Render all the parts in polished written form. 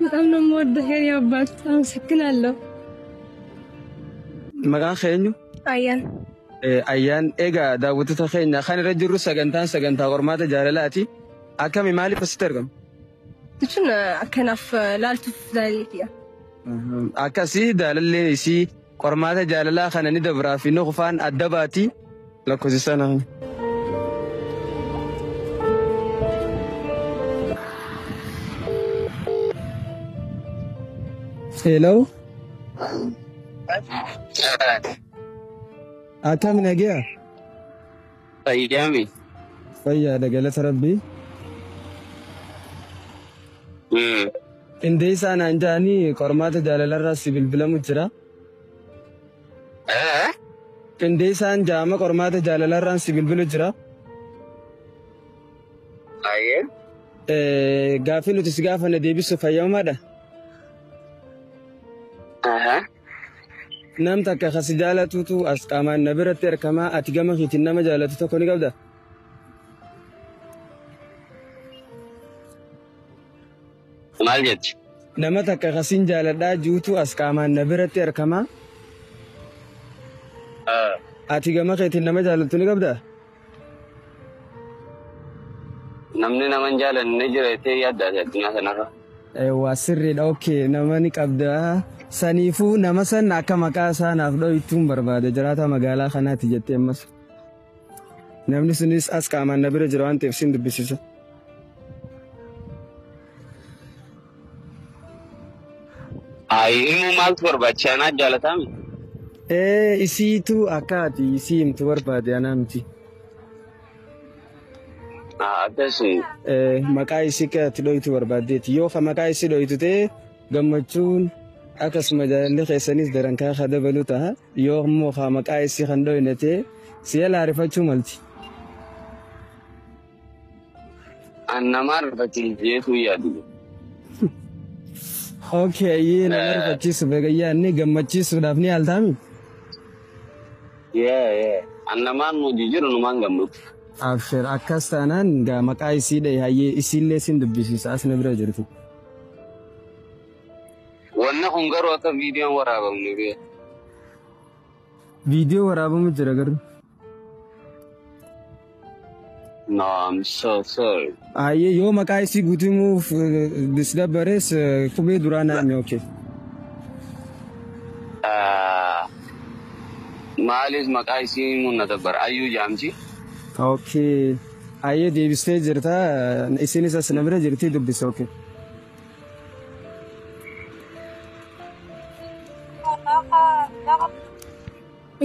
በጣም ነው የምወደህ የኔ አባት። አመሰግናለሁ። Maqaan keenyu? አያን። Ayyaan. Egaa daawwattoota keenya kan irra jirru sagantaan sagantaa qormaata jaalalaati. Akkami, maaliif asitti argamu? Jechuun akkanaaf laaltuuf jaalalleetiya. Akkasii jaalalleen isii qormaata jaalalaa kana ni dabraa fi ni kufaan adda baati lakkoofsa sana. Hello. Akkam, nagaya? Fayyaami. Fayyaadha, galata Rabbii. Qindeessaa naan jedhanii qormaata jaalalarraa si bilbilamu jira. Qindeessaan jaama qormaata jaalalarraan si bilbilu jira. Ayyee. Gaaffii nuti si gaafanne deebisuuf fayyamamaadha. Nam takka kasi jaalatutu as qaamaan na biratti argamaa, ati gama keetiin nama jaalatu tokko ni qabda. Maal jetti? Nama takka kasin jaaladhaa juutu as qaamaan na biratti argamaa. Ati gama keetiin nama jaalatu ni qabda? Namni nama hin jaalanne ni jira jettee yaadda addunyaa kanarra? Waa sirriidha, okay, nama ni qabda. Saniifuu nama san akka maqaa isaa naaf dho'ituun barbaada, jiraata magaalaa kanaati jettee ammas. Namni sunis as qaamaan na bira jira waan ta'eef sin dubbisiisa. Ayi, himuu maaltu barbaachisaa? Anaa jaalataami? Ee, isiitu akka ati isii himtu barbaade, anaa miti. Akkasii. Maqaa isii akka ati dho'itu barbaaddeeti. Yoo ka maqaa isii dho'itu ta'e, gammachuun akkasuma jaalalli keessanis daran kaa dabalu ta'a. Yoo immoo ka maqaa isii kan dho'ine ta'e, si'a laarifachuu malti. An nama rifachiiseetu yaadu. Okay, nama rifachiisu beekayyaa gammachiisuudhaaf ni yaaltaami? Yeah. An namaan nuti jiru numaan gammadu. Abshir, akkas taanaan gaa maqaa isii dhahe, hayyee, isiillee sin dubbisiisa, as na bira jirti. Wanni kun garuu akka viidiyoon waraabamu ni beeku. Viidiyoo waraabamu jira garuu. No, I'm so sorry. Hayyee, yoo maqaa isii guutuumuuf si dabbarees qubee duraa naa himi, okay. Maaliif maqaa isii himuun na dabbara? Ayyuu jaamti. Okay. Hayyee, deebistee jirta. Isinis as na bira jirti, dubbisa, okay.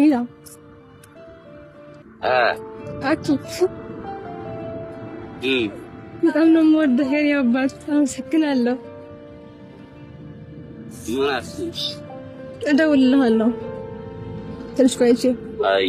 Ila. አኪ። በጣም ነው የምወደህ የኔ አባት። አመሰግናለሁ። ምን አስብሽ? እደውልልሃለሁ ትንሽ ቆይቼ። አይ።